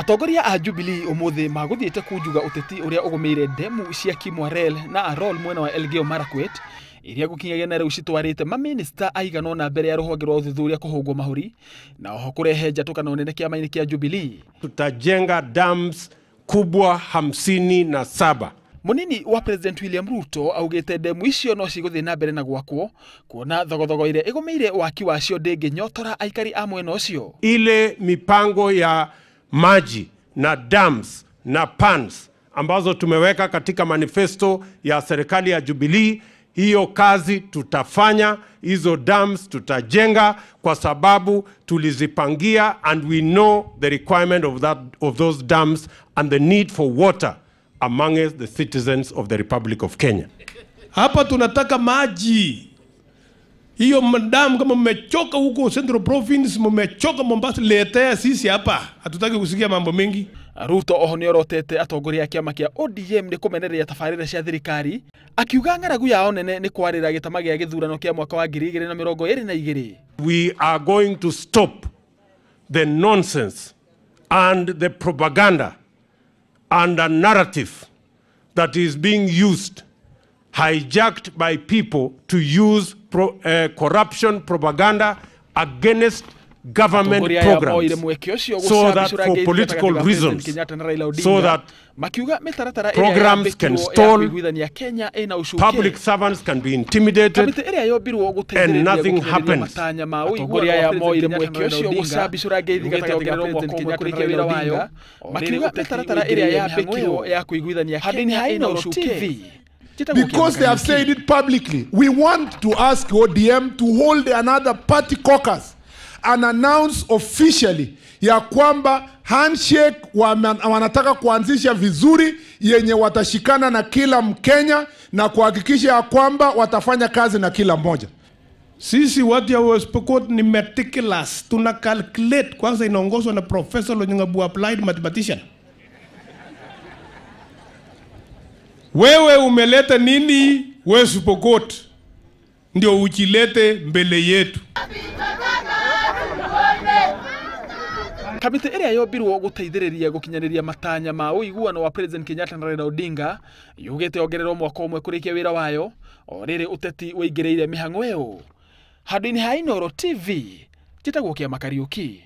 Atongoria a Jubilee umuthi maguthiite kunjuga uteti uria ugumiire ndemu cia Kimwarer na Arol mwena wa Elgeyo Marakwet iria gukinyagia na riu citwarite maminista aigana ona mbere ya ruhonge rwa uthuthuria kuhungwo mahuri na oho kurehe njatukano nene kiama-ini kia Jubilee. Tutajenga dams kubwa 57. Munini wa President William Ruto augite ndemu icio no ciguthii na mbere na gwakwo kuona thogothogo iria igumiire waki wacio ndinginyotora aikari a mwena ucio. Ile mipango ya maji na dams na pans ambazo tumeweka katika manifesto ya serikali ya Jubilee, hiyo kazi tutafanya, hizo dams tutajenga kwa sababu tulizipangia and we know the requirement of those dams and the need for water among the citizens of the Republic of Kenya. Hapa tunataka maji. Hiyo madam kama mmechoka huko Central Province, mmechoka Mombasa, letea sisi hapa. Hatutaki kusikia mambo mengi. Ruto oho nĩorotete atongoria a kĩama kĩa ODM nĩ kũmenereria tabarĩra cia thirikari akiuga ng'aragu yao nene nĩ kwarĩra gĩtama gĩa gĩthurano kĩa mwaka wa 2022. We are going to stop the nonsense and the propaganda and the narrative that is being used, hijacked by people to use corruption propaganda against government programs, so that for political reasons, so that programs can stall, public servants can be intimidated, and nothing happens. Because they have said it publicly, we want to ask ODM to hold another party caucus and announce officially ya kwamba handshake wanataka kuanzisha vizuri yenye watashikana na kila Mkenya na kuhakikisha ya kwamba watafanya kazi na kila mmoja. Sisi watu ya West Pokot ni meticulous, tuna calculate. Kwanza inaongozwa na Professor Lonyangabu, applied mathematician. Wewe umeleta nini West Pokot ndio uchilete mbele yetu? Kamĩtĩ ĩrĩa yombirwo gũteithĩrĩria gũkinyanĩria matanya ma ũiguano wa President Kenyatta na Raila Odinga yugĩte ongererwo mwaka ũmwe kũrĩkia wĩra wayo o rĩrĩ ũteti ũingĩrĩire mĩhang'o ĩyo. Handũ-inĩ ha Inooro TV, njĩtagwo Kĩama Kariũki.